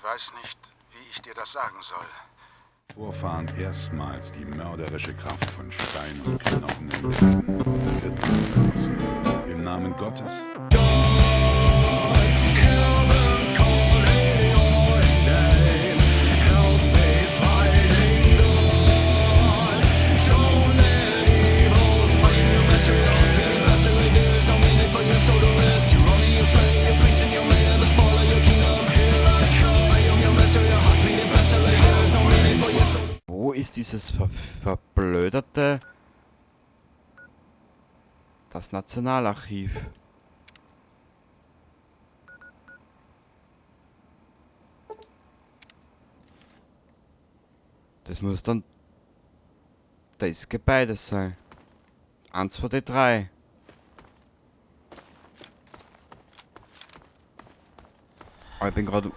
weiß nicht, wie ich dir das sagen soll. Vorfahren erstmals die mörderische Kraft von Stein und Knochen entdeckten, wird man vergessen. Im Namen Gottes. Wo ist dieses verblöderte... Das Nationalarchiv? Das muss dann das Gebäude sein. 1, 2, 3. Aber ich bin gerade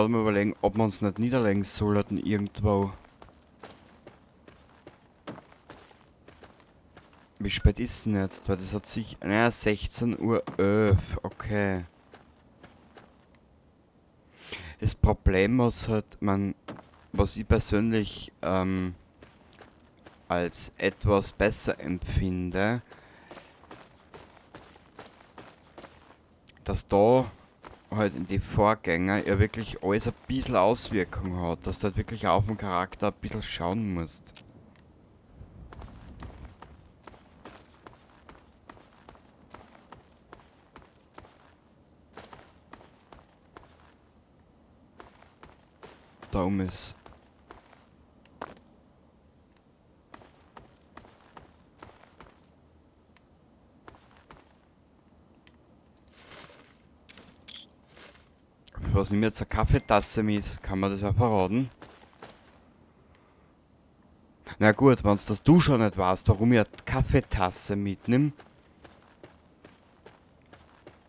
am Überlegen, ob wir uns nicht niederlegen sollten irgendwo. Wie spät ist denn jetzt? Weil das hat sich... Naja, 16:11 Uhr. Okay. Das Problem, was halt man... Was ich persönlich als etwas besser empfinde, dass da halt in die Vorgänger ja wirklich alles ein bisschen Auswirkung hat, dass du halt wirklich auf den Charakter ein bisschen schauen musst. Da oben ist... Was nehme ich jetzt eine Kaffeetasse mit? Kann man das mal verraten? Na gut, wenn's das du schon nicht weißt, warum ich eine Kaffeetasse mitnimm.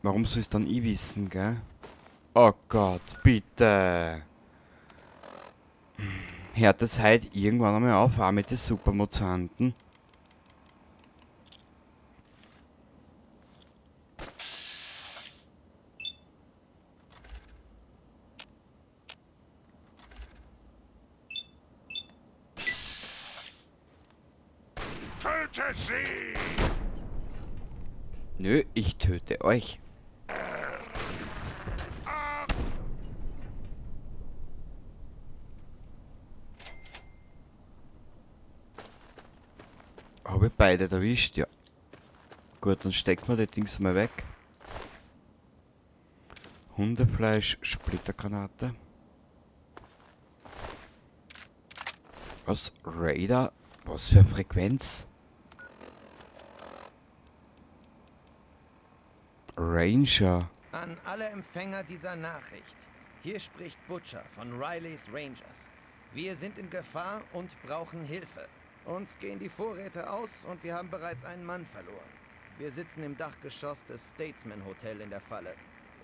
Warum soll's dann ich wissen, gell? Oh Gott, bitte! Hört das heute irgendwann einmal auf, auch mit den Supermutanten? Töte sie! Nö, ich töte euch. Hab ich beide erwischt, ja. Gut, dann stecken wir die Dings mal weg. Hundefleisch, Splittergranate. Was? Radar? Was für Frequenz? Ranger. An alle Empfänger dieser Nachricht. Hier spricht Butcher von Rileys Rangers. Wir sind in Gefahr und brauchen Hilfe. Uns gehen die Vorräte aus und wir haben bereits einen Mann verloren. Wir sitzen im Dachgeschoss des Statesman Hotel in der Falle.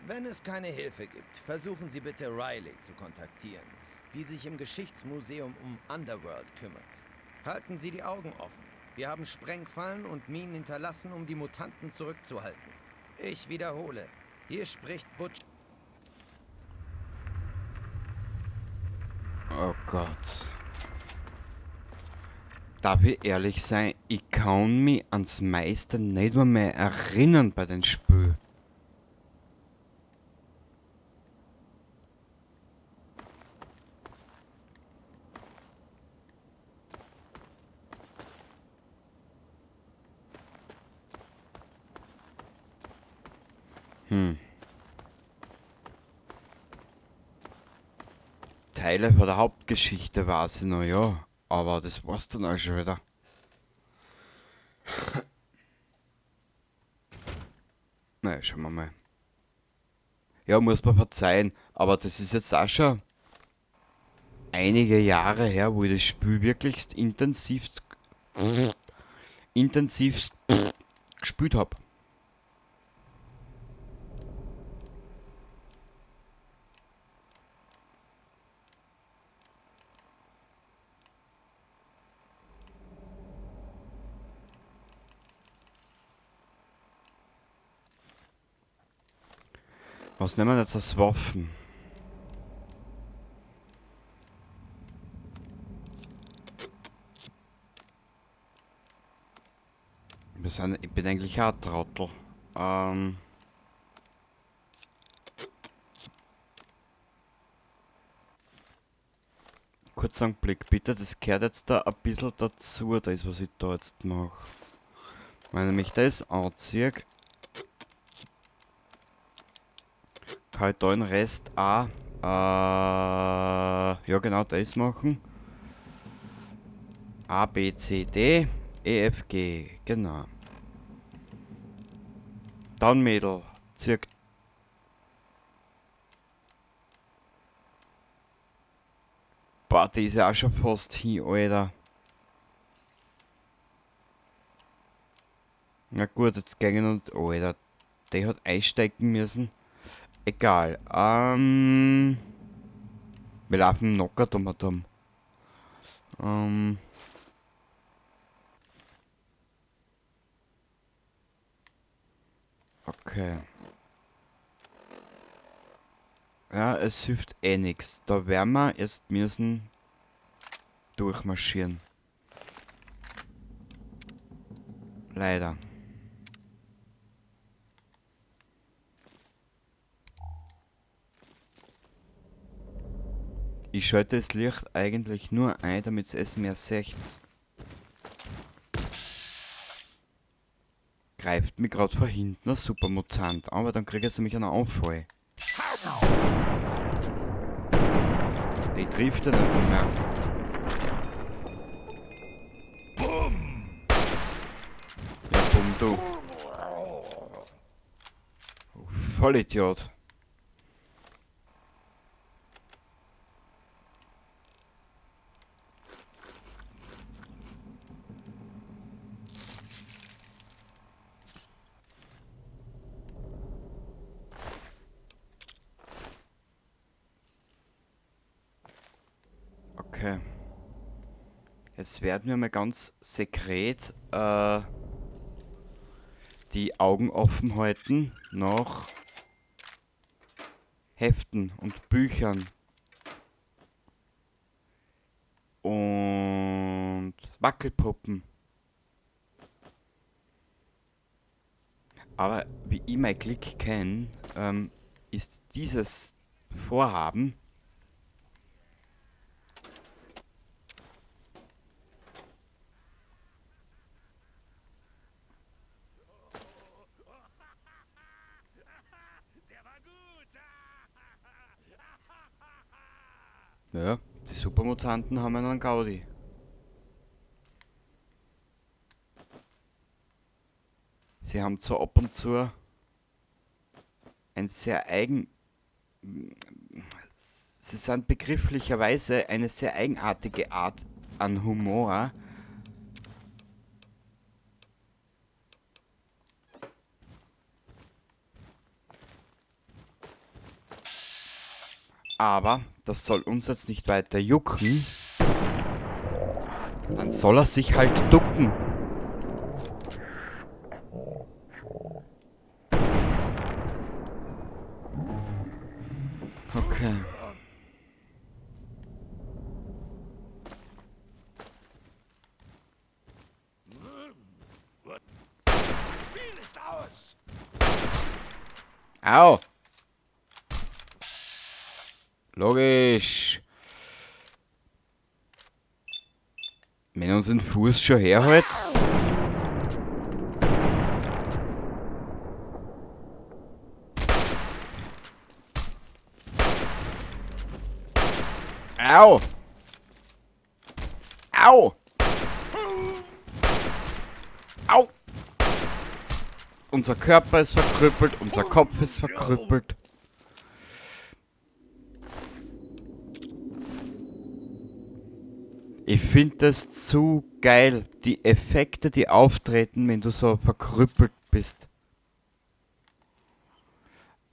Wenn es keine Hilfe gibt, versuchen Sie bitte Riley zu kontaktieren, die sich im Geschichtsmuseum um Underworld kümmert. Halten Sie die Augen offen. Wir haben Sprengfallen und Minen hinterlassen, um die Mutanten zurückzuhalten. Ich wiederhole, hier spricht Butch. Oh Gott. Darf ich ehrlich sein, ich kann mich ans meiste nicht mehr erinnern bei den Spielen. Teile von der Hauptgeschichte weiß ich noch, ja. Aber das war's dann auch schon wieder. Naja, schauen wir mal. Ja, muss man verzeihen, aber das ist jetzt auch schon einige Jahre her, wo ich das Spiel wirklich intensivst gespielt hab. Was nehmen wir jetzt als Waffen? Ich bin eigentlich auch ein Trottel. Kurz einen Blick bitte, das gehört jetzt da ein bisschen dazu, das was ich da jetzt mache. Wenn ich mich das anziehe, kann ich da den Rest auch, ja genau, das machen. A, B, C, D, E, F, G, genau. Dann Mädel, zirk. Boah, die ist ja auch schon fast hin, Alter. Na gut, jetzt gehen und... Alter, die hat einstecken müssen. Egal. Wir laufen locker dumm dumm. Okay. Ja, es hilft eh nix. Da werden wir jetzt müssen durchmarschieren. Leider. Ich schalte das Licht eigentlich nur ein, damit es mehr seht. Greift mich grad von hinten ein Supermutant, aber dann krieg ich nämlich einen Anfall. Die trifft er nicht mehr. Ja, bumm, du. Oh, Vollidiot. Okay. Jetzt werden wir mal ganz sekret die Augen offen halten nach Heften und Büchern und Wackelpuppen. Aber wie ich mein Glück kenn, ist dieses Vorhaben Ja, die Supermutanten haben einen Gaudi. Sie haben zwar ab und zu ein sehr eigen... Sie sind begrifflicherweise eine sehr eigenartige Art an Humor. Aber das soll uns jetzt nicht weiter jucken. Dann soll er sich halt ducken. Okay. Das Spiel ist aus. Au! Logisch. Wenn uns den Fuß schon herhält. Au! Au! Au! Unser Körper ist verkrüppelt, unser Kopf ist verkrüppelt. Ich find das zu geil, die Effekte, die auftreten, wenn du so verkrüppelt bist.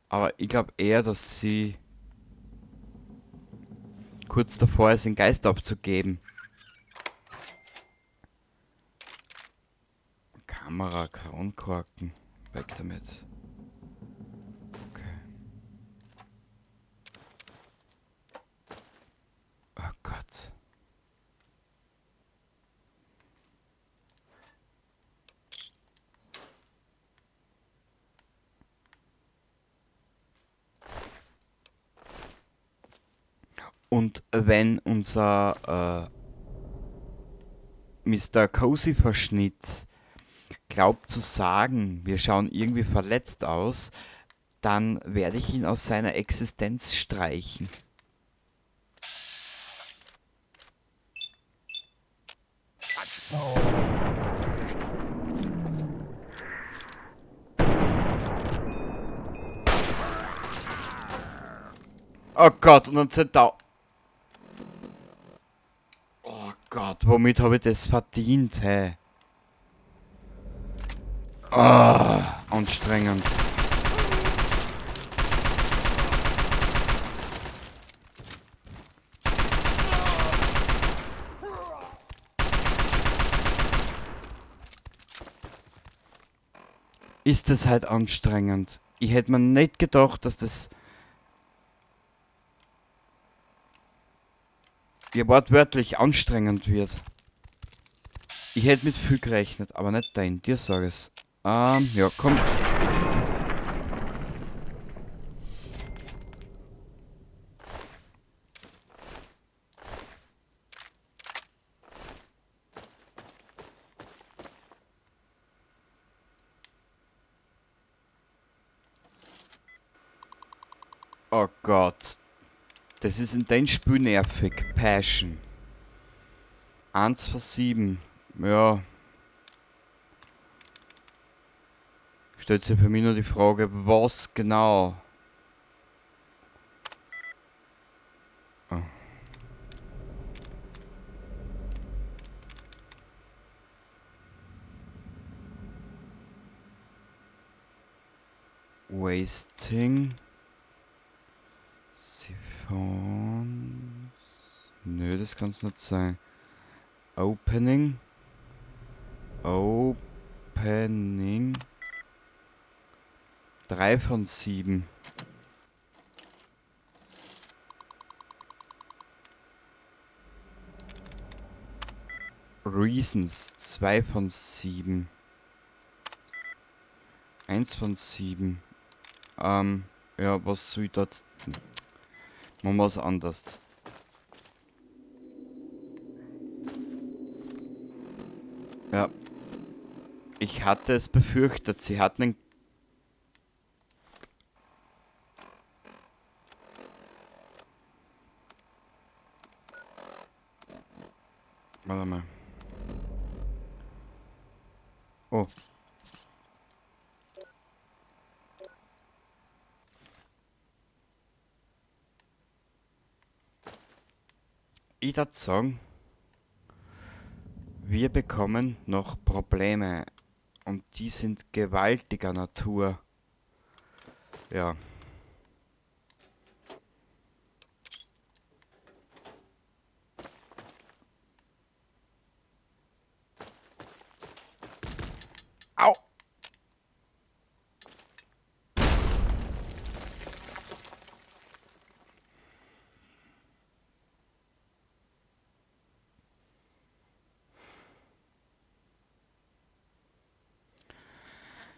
Aber ich glaub eher, dass sie kurz davor ist, den Geist aufzugeben. Kamera, Kronkorken. Weg damit. Okay. Oh Gott. Und wenn unser Mr. Cozy-Verschnitt glaubt zu sagen, wir schauen irgendwie verletzt aus, dann werde ich ihn aus seiner Existenz streichen. Oh Gott, und dann Zentau. Oh Gott, womit habe ich das verdient, hä? Ah, anstrengend. Ist das halt anstrengend. Ich hätte mir nicht gedacht, dass das ja wortwörtlich anstrengend wird. Ich hätte mit viel gerechnet, aber nicht dein. Dir sag es. Ja, komm. Oh Gott. Das ist in dein Spiel nervig. Passion. 1 von 7. Ja. Stellt sich für mich nur die Frage, was genau? Oh. Wasting. Siphon. Nö, das kann's nicht sein. Opening. Opening. 3 von 7. Reasons. 2 von 7. 1 von 7. Ja, was soll ich da jetzt? Machen wir was anderes. Ja. Ich hatte es befürchtet, sie hatten einen... Warte mal. Oh. Ich würd sagen, wir bekommen noch Probleme und die sind gewaltiger Natur. Ja. Au!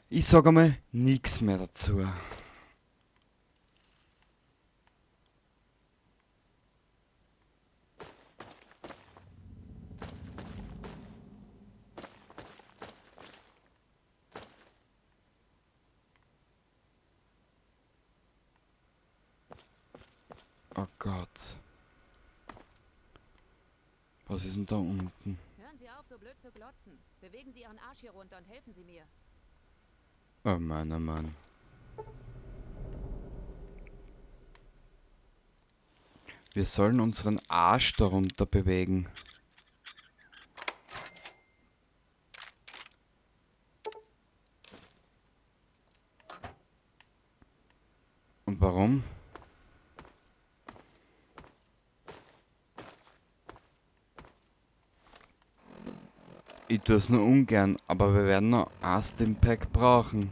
Ich sag einmal nix mehr dazu. Oh Gott. Was ist denn da unten? Hören Sie auf, so blöd zu glotzen. Bewegen Sie Ihren Arsch hier runter und helfen Sie mir. Oh Mann, oh Mann. Wir sollen unseren Arsch darunter bewegen. Und warum? Ich tue es nur ungern, aber wir werden noch ein Stimpack brauchen.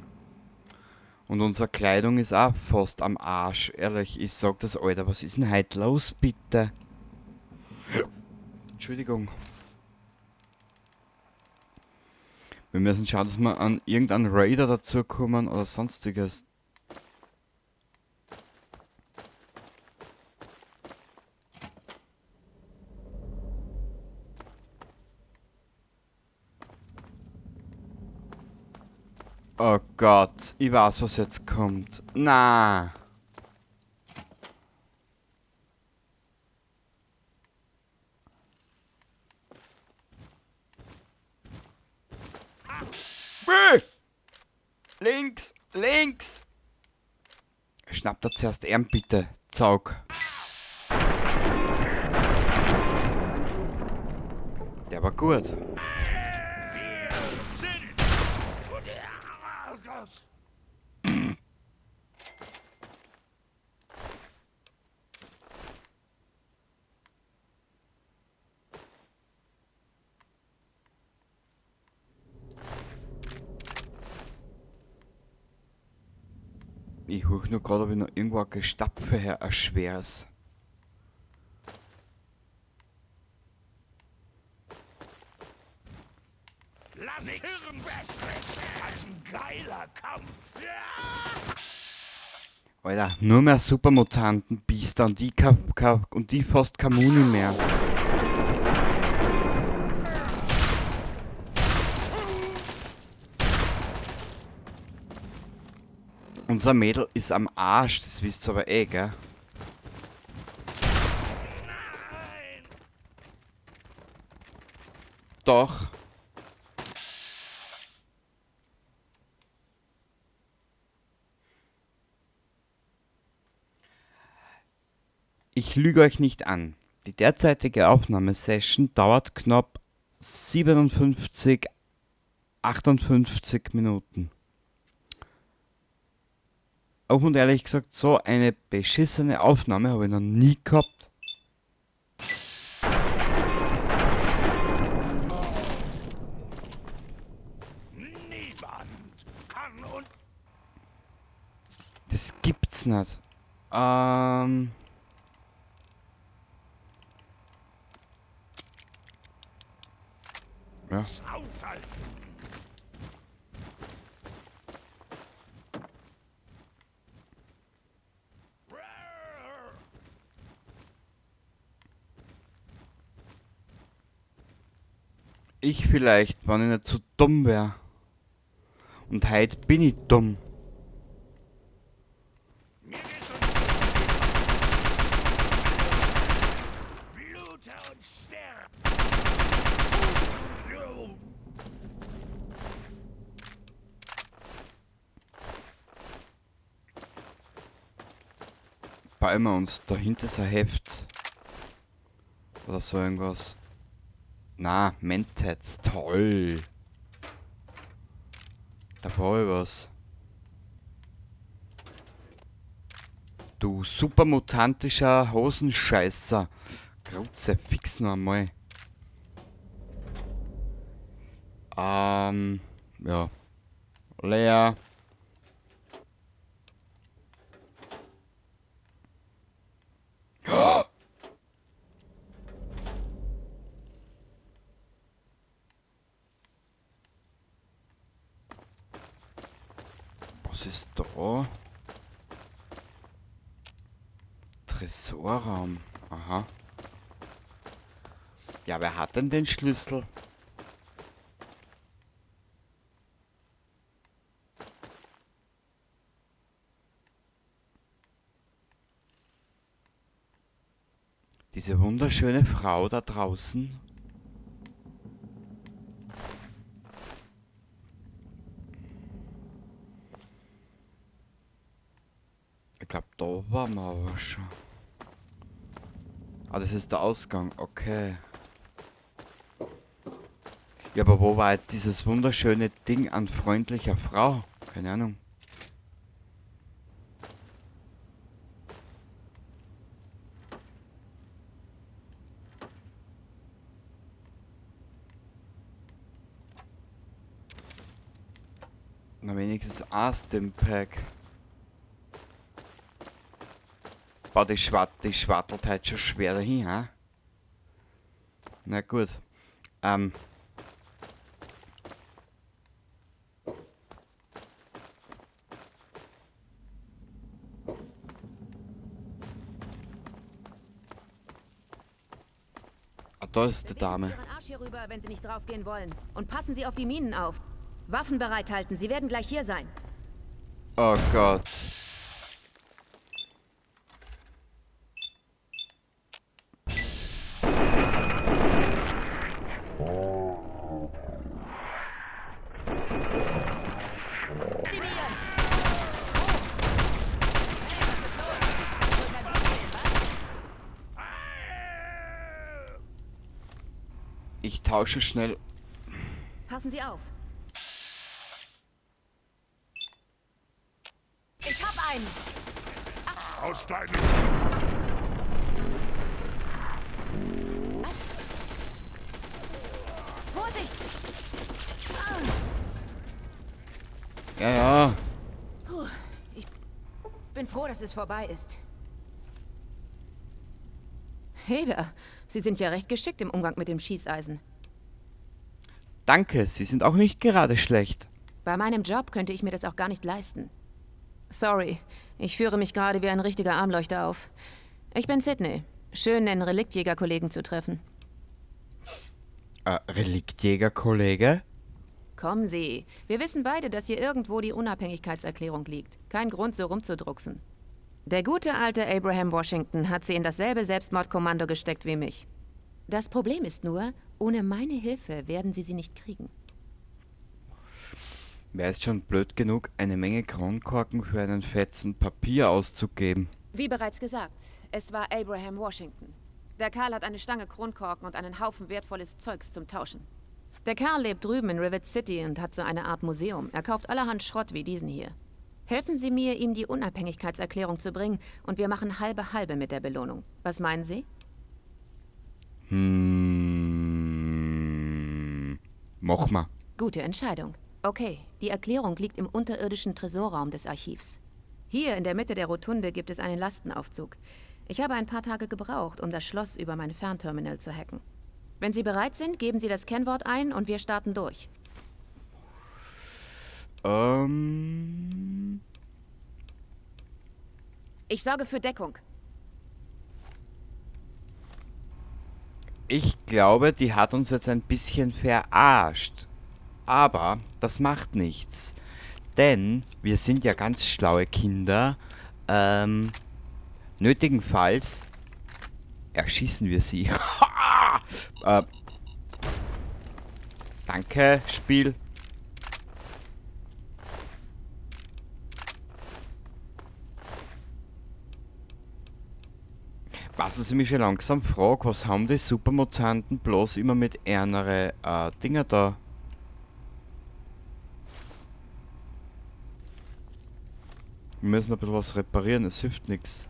Und unsere Kleidung ist auch fast am Arsch. Ehrlich, ich sag das, Alter, was ist denn heute los, bitte? Entschuldigung. Wir müssen schauen, dass wir an irgendeinen Raider dazukommen oder sonstiges. Oh Gott, ich weiß, was jetzt kommt. Na. Bäh! Links, links! Schnapp da zuerst ihn, bitte, Zaug. Der war gut. Ich huch nur grad, ob ich noch irgendwo ein Gestapfe her, ein schweres. Lasst hören, Besseres als ein geiler Kampf. Ja! Alter, nur mehr Supermutanten, Biester und die fast keine Muni mehr. Unser Mädel ist am Arsch, das wisst ihr aber eh, gell? Nein! Doch. Ich lüge euch nicht an. Die derzeitige Aufnahmesession dauert knapp 57, 58 Minuten. Auch und ehrlich gesagt, so eine beschissene Aufnahme habe ich noch nie gehabt. Niemand kann und Das gibt's nicht. Ja. Aufhalten. Ich vielleicht, wenn ich nicht so dumm wär. Und heute bin ich dumm. Bei uns, dahinter ist ein Heft. Oder so irgendwas. Na, Mentats, toll. Da brauch ich was. Du supermutantischer Hosenscheißer. Kruzifix noch einmal. Ja. Leer. Was ist da? Tresorraum. Aha. Ja, wer hat denn den Schlüssel? Diese wunderschöne Frau da draußen. Ich glaub, da waren wir aber schon. Ah, das ist der Ausgang, okay. Ja, aber wo war jetzt dieses wunderschöne Ding an freundlicher Frau? Keine Ahnung. Na, wenigstens ein Stimpak. Boah, die schwattelt halt schon schwer dahin, ha? Na gut. Ah, da ist die Bewegen Sie Dame. Ihren Arsch hier rüber, wenn Sie nicht draufgehen wollen. Und passen Sie auf die Minen auf. Waffen bereithalten, sie werden gleich hier sein. Oh Gott. Sie mir! Oh. Hey, was ist los? Wohl kein Blut sehen, was? Ich tausche schnell. Passen Sie auf. Ich hab einen. Aus deinem... Was? Vorsicht! Ja, ja. Puh, ich bin froh, dass es vorbei ist. Heda, Sie sind ja recht geschickt im Umgang mit dem Schießeisen. Danke, Sie sind auch nicht gerade schlecht. Bei meinem Job könnte ich mir das auch gar nicht leisten. Sorry, ich führe mich gerade wie ein richtiger Armleuchter auf. Ich bin Sydney. Schön, einen Reliktjägerkollegen zu treffen. Reliktjägerkollege? Kommen Sie. Wir wissen beide, dass hier irgendwo die Unabhängigkeitserklärung liegt. Kein Grund, so rumzudrucksen. Der gute alte Abraham Washington hat sie in dasselbe Selbstmordkommando gesteckt wie mich. Das Problem ist nur, ohne meine Hilfe werden Sie sie nicht kriegen. Wer ist schon blöd genug, eine Menge Kronkorken für einen fetzen Papier auszugeben? Wie bereits gesagt, es war Abraham Washington. Der Kerl hat eine Stange Kronkorken und einen Haufen wertvolles Zeugs zum Tauschen. Der Kerl lebt drüben in Rivet City und hat so eine Art Museum. Er kauft allerhand Schrott wie diesen hier. Helfen Sie mir, ihm die Unabhängigkeitserklärung zu bringen, und wir machen halbe-halbe mit der Belohnung. Was meinen Sie? Mach mal. Gute Entscheidung. Okay, die Erklärung liegt im unterirdischen Tresorraum des Archivs. Hier in der Mitte der Rotunde gibt es einen Lastenaufzug. Ich habe ein paar Tage gebraucht, um das Schloss über mein Fernterminal zu hacken. Wenn Sie bereit sind, geben Sie das Kennwort ein und wir starten durch. Ich sorge für Deckung. Ich glaube, die hat uns jetzt ein bisschen verarscht. Aber das macht nichts. Denn wir sind ja ganz schlaue Kinder. Nötigenfalls erschießen wir sie. Danke, Spiel. Was ich mich schon langsam frage, was haben die Supermutanten bloß immer mit ärmere Dinger da? Wir müssen ein bisschen was reparieren, es hilft nix.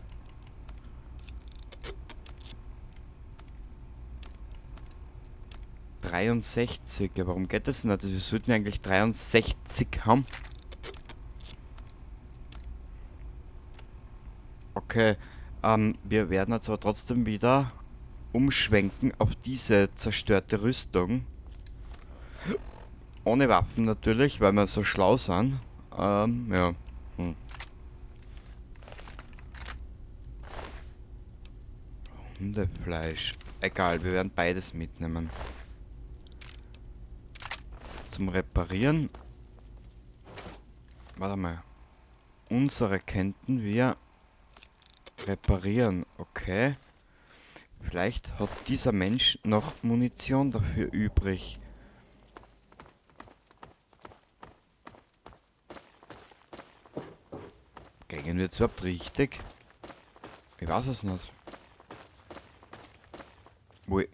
63, ja, warum geht das nicht? Wir sollten eigentlich 63 haben. Okay, wir werden jetzt aber trotzdem wieder umschwenken auf diese zerstörte Rüstung. Ohne Waffen natürlich, weil wir so schlau sind. Ja. Hundefleisch. Egal, wir werden beides mitnehmen. Zum Reparieren. Warte mal. Unsere könnten wir reparieren. Okay. Vielleicht hat dieser Mensch noch Munition dafür übrig. Gehen wir jetzt überhaupt richtig? Ich weiß es nicht. Wo ich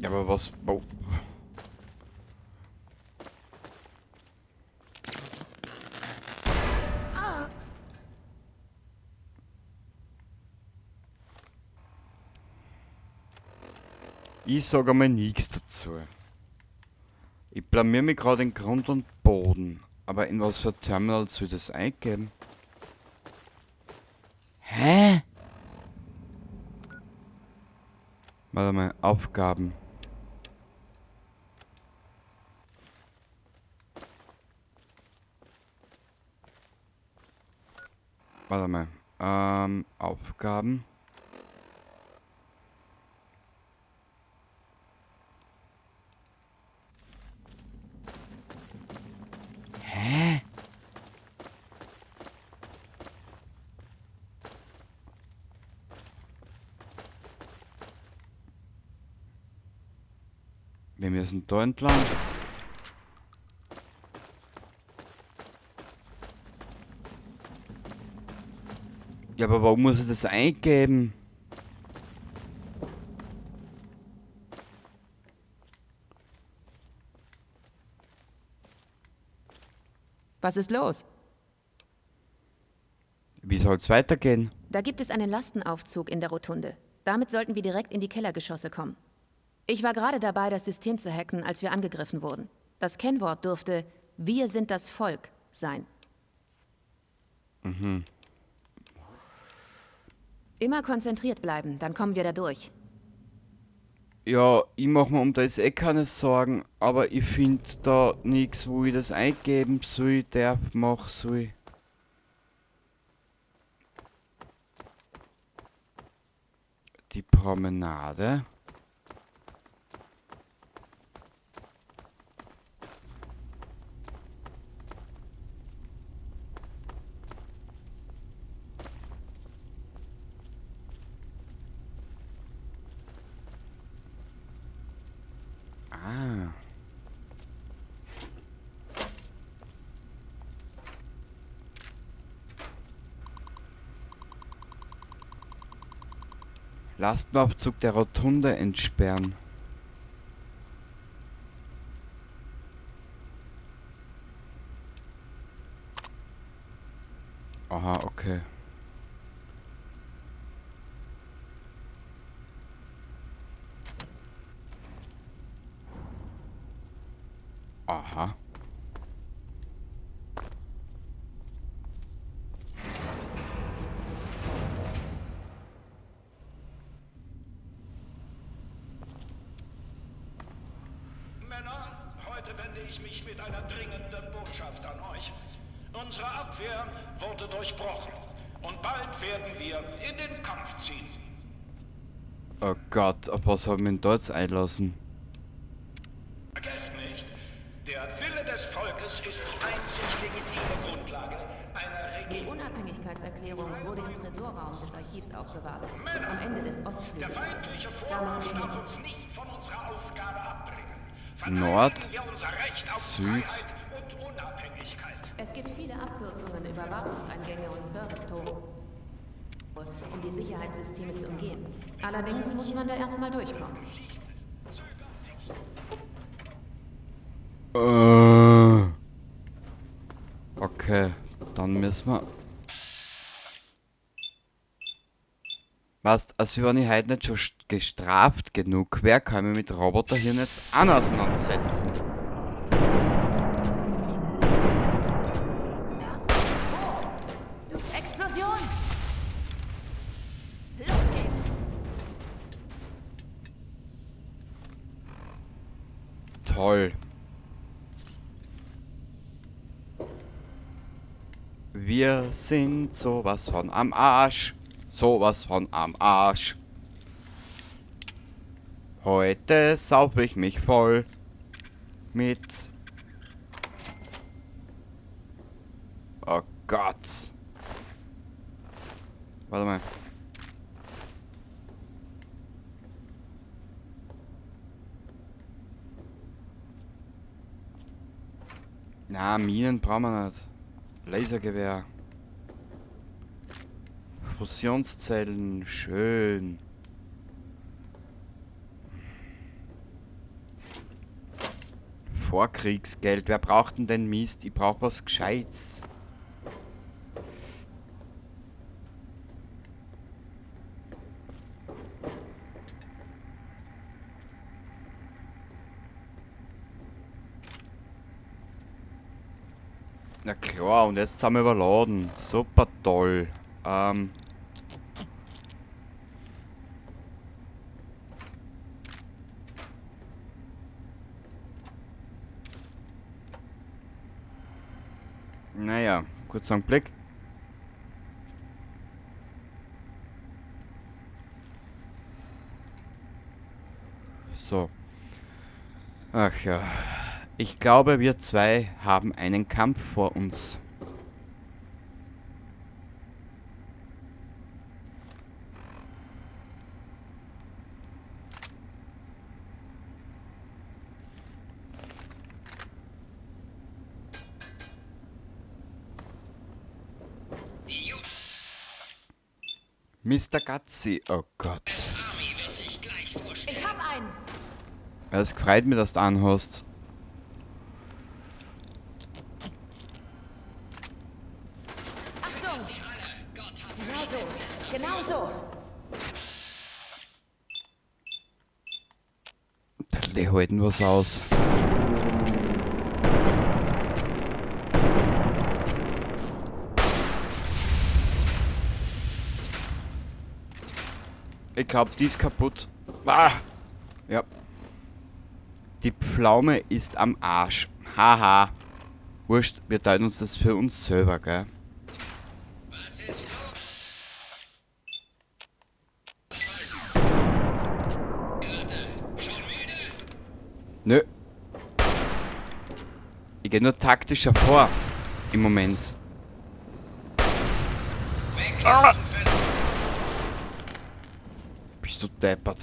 Ja, aber was... Wo? Ich sag einmal nichts dazu. Ich blamier mich grad in Grund und Boden. Aber in was für Terminal soll ich das eingeben? Hä? Warte mal, Aufgaben. Warte mal. Aufgaben. Hä? Wir müssen da entlang. Ja, aber warum muss ich das eingeben? Was ist los? Wie soll's weitergehen? Da gibt es einen Lastenaufzug in der Rotunde. Damit sollten wir direkt in die Kellergeschosse kommen. Ich war gerade dabei, das System zu hacken, als wir angegriffen wurden. Das Kennwort durfte "Wir sind das Volk" sein. Mhm. Immer konzentriert bleiben, dann kommen wir da durch. Ja, ich mach mir um das eh keine Sorgen, aber ich find da nix, wo ich das eingeben soll, darf, mach soll. Die Promenade. Ah. Lastenaufzug der Rotunde entsperren. Aha, okay. Aha. Männer, heute wende ich mich mit einer dringenden Botschaft an euch. Unsere Abwehr wurde durchbrochen und bald werden wir in den Kampf ziehen. Oh Gott, auf was haben wir denn da jetzt einlassen? Vergesst nicht, der Wille des Volkes ist die einzig legitime Grundlage einer Die Regierung. Unabhängigkeitserklärung wurde im Tresorraum des Archivs aufbewahrt, Männer, am Ende des der Ostflügels. feindliche Da müssen Vormarsch wir darf hin. uns nicht von unserer Aufgabe abbringen. Nord, Verteidigen wir unser Recht auf Süd. Freiheit und Unabhängigkeit. Es gibt viele Abkürzungen über Wartungseingänge und Servicetore, um die Sicherheitssysteme zu umgehen. Allerdings muss man da erstmal durchkommen. Okay, dann müssen wir... Was, als wenn ich heute nicht schon gestraft genug wäre, kann ich mich mit Roboter hier jetzt auch noch auseinandersetzen. Explosion! Los geht's! Toll. Wir sind sowas von am Arsch. Sowas von am Arsch. Heute sauf ich mich voll. Mit... Oh Gott. Warte mal. Na, Minen brauchen wir nicht. Lasergewehr. Fusionszellen, schön. Vorkriegsgeld, wer braucht denn den Mist? Ich brauch was Gescheites. Na klar, und jetzt sind wir überladen. Super toll. Naja, kurzer Blick. So. Ach ja. Ich glaube, wir zwei haben einen Kampf vor uns. Mr. Gutsy, oh Gott. Ich hab einen. Es freut mich, dass du anhast. Achtung! Genau so. Genau so. Die halten was aus. Ich glaube, die ist kaputt. Ah! Ja. Die Pflaume ist am Arsch. Haha. Wurscht, wir teilen uns das für uns selber, gell? Nö. Ich geh nur taktischer vor. Im Moment. Ah! Bist du deppert?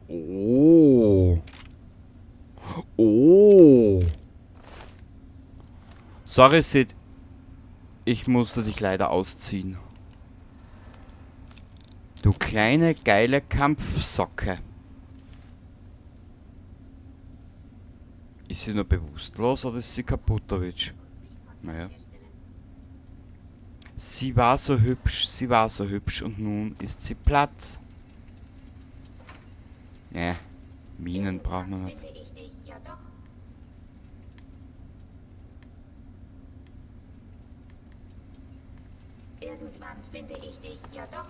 Oh. Oh. Sorry, Sid. Ich musste dich leider ausziehen. Du kleine, geile Kampfsocke. Ist sie nur bewusstlos oder ist sie kaputtowitsch? Naja. Sie war so hübsch, sie war so hübsch und nun ist sie platt. Ne, Minen braucht man nicht. Finde ich dich ja doch. Irgendwann finde ich dich ja doch.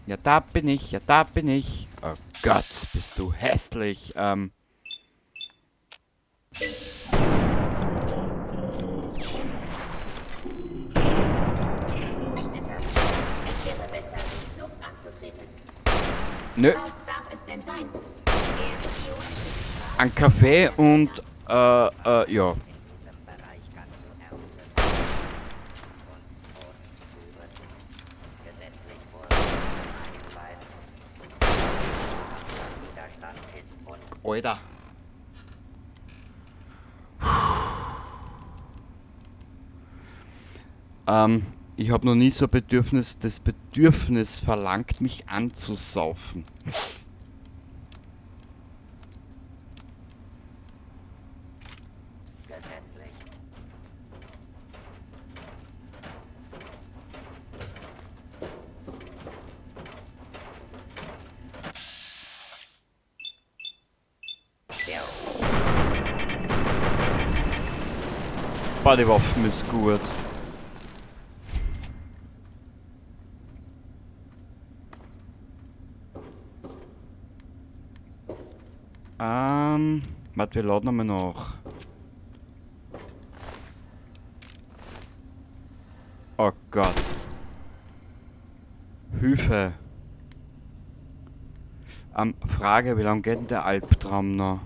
Ja, da bin ich, ja, da bin ich. Oh Gott, bist du hässlich. Ich rechnete, es wäre besser, die Flucht anzutreten. Nö. Was darf es denn sein? Ein Kaffee und, ja. Alter. Ich hab noch nie so ein Bedürfnis, das Bedürfnis verlangt mich anzusaufen. Gesetzlich. Boah, die Waffen ist gut. Warte, wir laden nochmal nach. Oh Gott. Hilfe. Frage, wie lange geht denn der Albtraum noch?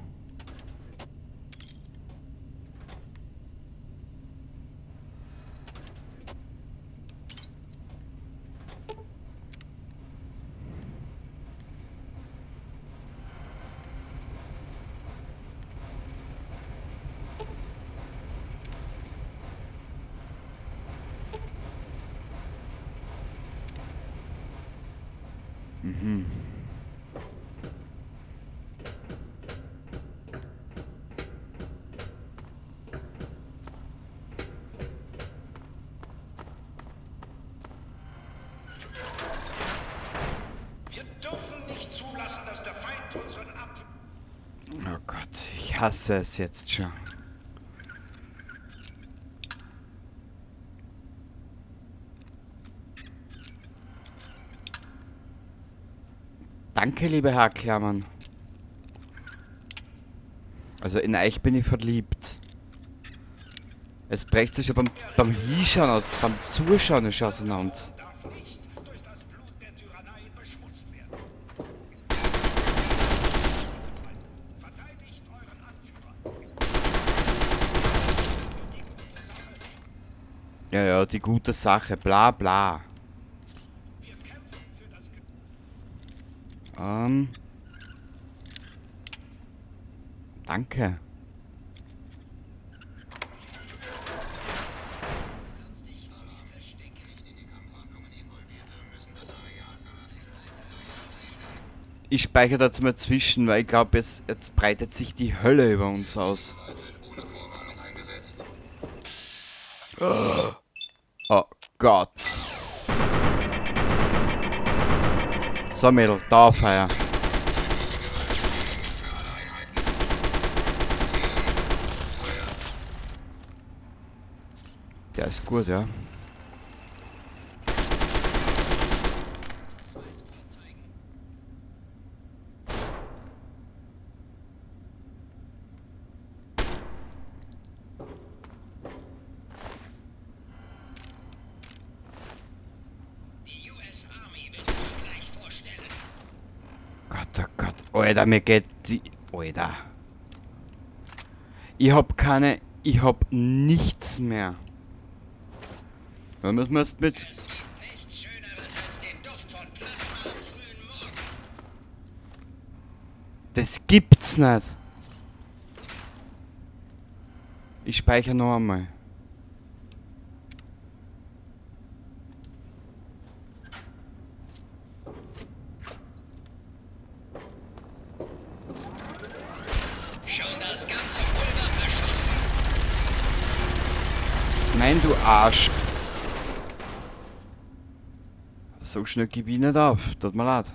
Wir dürfen nicht zulassen, dass der Feind unseren Ab- Oh Gott, ich hasse es jetzt schon. Danke, liebe Haarklammern. Also in euch bin ich verliebt. Es brecht sich schon beim Hinschauen aus, beim Zuschauen schon auseinander. Ja, ja, die gute Sache, bla bla. Danke. Ich speichere dazu mal zwischen, weil ich glaub, jetzt breitet sich die Hölle über uns aus. Oh Gott. So Mädel, Dauerfeuer. Der ist gut, ja. Gott, oh Gott, Alter, mir geht die... Alter. Ich hab keine... Ich hab nichts mehr. Dann müssen wir jetzt mit... Es gibt nichts Schöneres als den Duft von Plasma am frühen Morgen. Das gibt's nicht. Ich speichere noch einmal. Schon das ganze Pulver verschossen. Nein, du Arsch. So schnell geb ich nicht auf. Tut mir leid.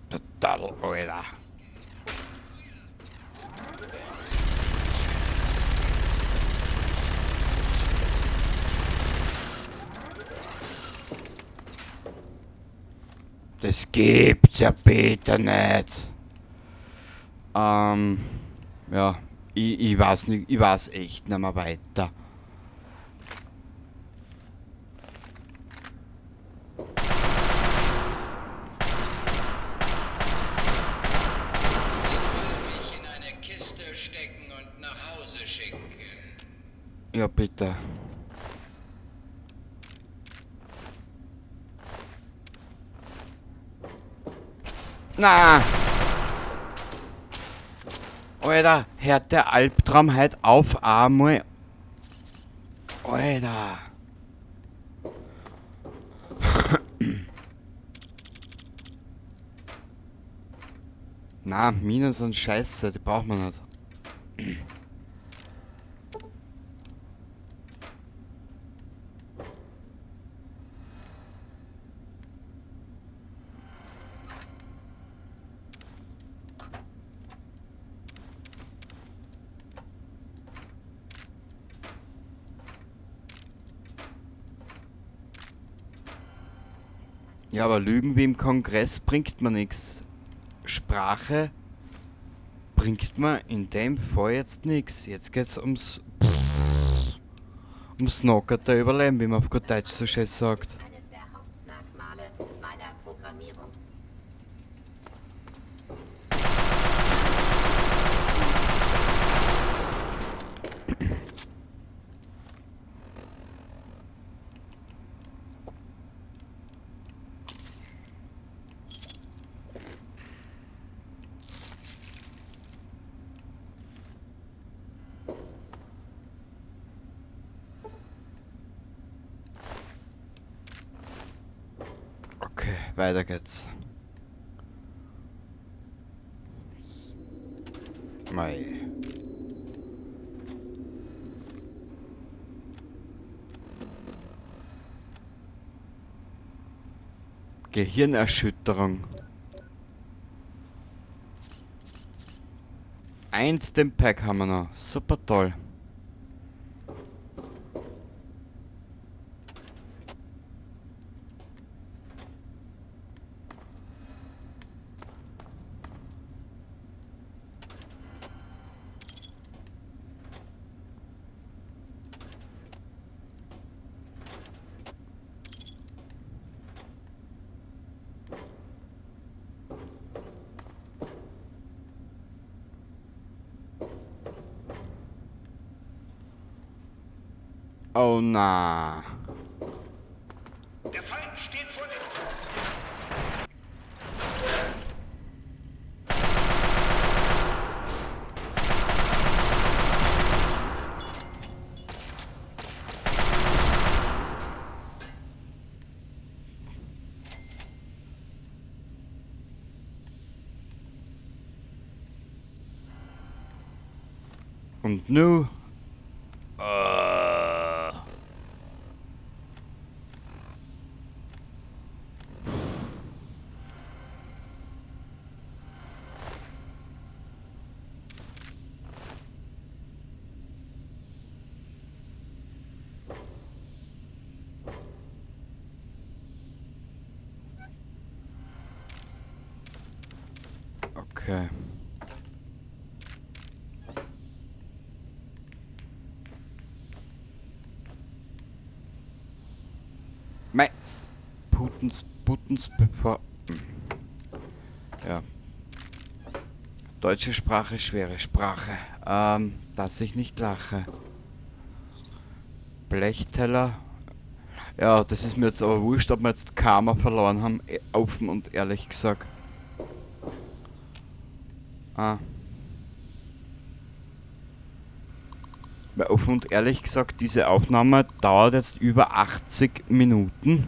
Total, Alter. Das gibt's ja bitte nicht. Ja, ich weiß nicht, ich weiß echt nicht mehr weiter. Mich in eine Kiste stecken und nach Hause schicken. Ja, bitte. Na! Alter, hört der Albtraum heute auf einmal? Alter! Na, Minen sind scheiße, die braucht man nicht. Ja, aber Lügen wie im Kongress bringt mir nix. Sprache bringt mir in dem Fall jetzt nix. Jetzt geht's ums knockerte Überleben, wie man auf gut Deutsch so schön sagt. Eines der Hauptmerkmale meiner Programmierung. Okay, weiter geht's. Mei. Gehirnerschütterung. 1 Stimpack haben wir noch. Super toll. Oh na. Der Feind steht vor dem... Und nu? Okay. Mei. Putens bevor. Ja. Deutsche Sprache, schwere Sprache. Dass ich nicht lache. Blechteller. Ja, das ist mir jetzt aber wurscht, ob wir jetzt Karma verloren haben. Offen und ehrlich gesagt. Ah. Weil offen und ehrlich gesagt, diese Aufnahme dauert jetzt über 80 Minuten.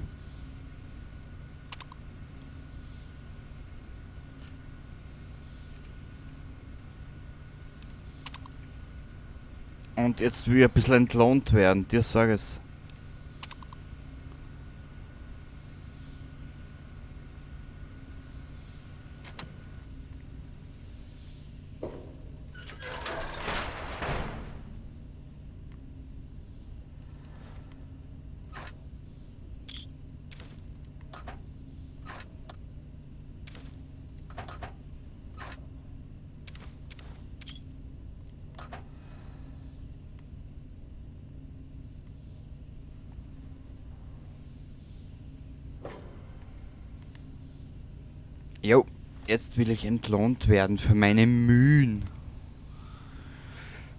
Und jetzt will ich ein bisschen entlohnt werden, dir sag es. Jo, jetzt will ich entlohnt werden für meine Mühen.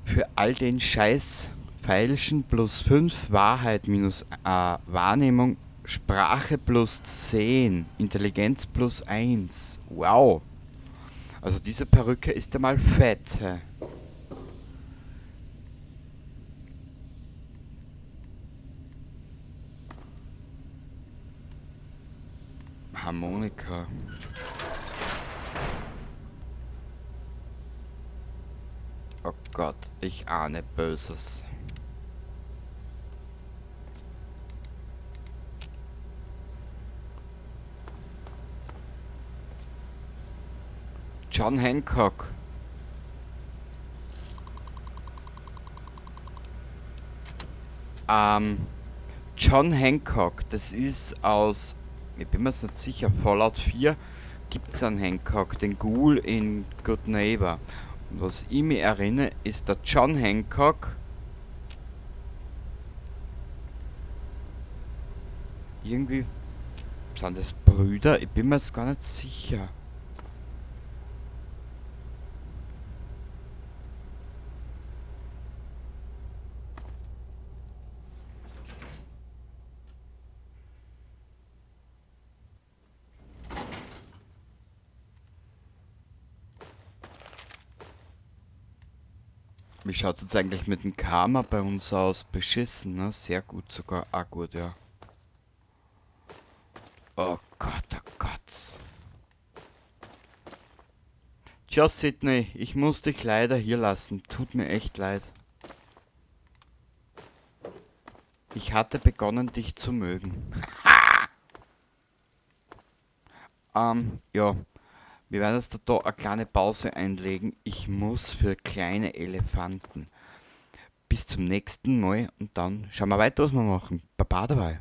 Für all den Scheiß. Feilschen plus 5, Wahrheit minus Wahrnehmung, Sprache plus 10, Intelligenz plus 1. Wow. Also diese Perücke ist ja mal fett. Hä? Harmonika. Oh Gott, ich ahne Böses. John Hancock. John Hancock, das ist aus, ich bin mir jetzt nicht sicher, Fallout 4 gibt's einen Hancock, den Ghoul in Goodneighbor. Und was ich mich erinnere, ist der John Hancock. Irgendwie sind das Brüder, ich bin mir jetzt gar nicht sicher. Wie schaut's jetzt eigentlich mit dem Karma bei uns aus? Beschissen, ne? Sehr gut sogar. Ah, gut, ja. Oh Gott, oh Gott. Tja, Sidney, ich muss dich leider hier lassen. Tut mir echt leid. Ich hatte begonnen, dich zu mögen. Ja. Wir werden jetzt da eine kleine Pause einlegen. Ich muss für kleine Elefanten. Bis zum nächsten Mal und dann schauen wir weiter, was wir machen. Baba dabei.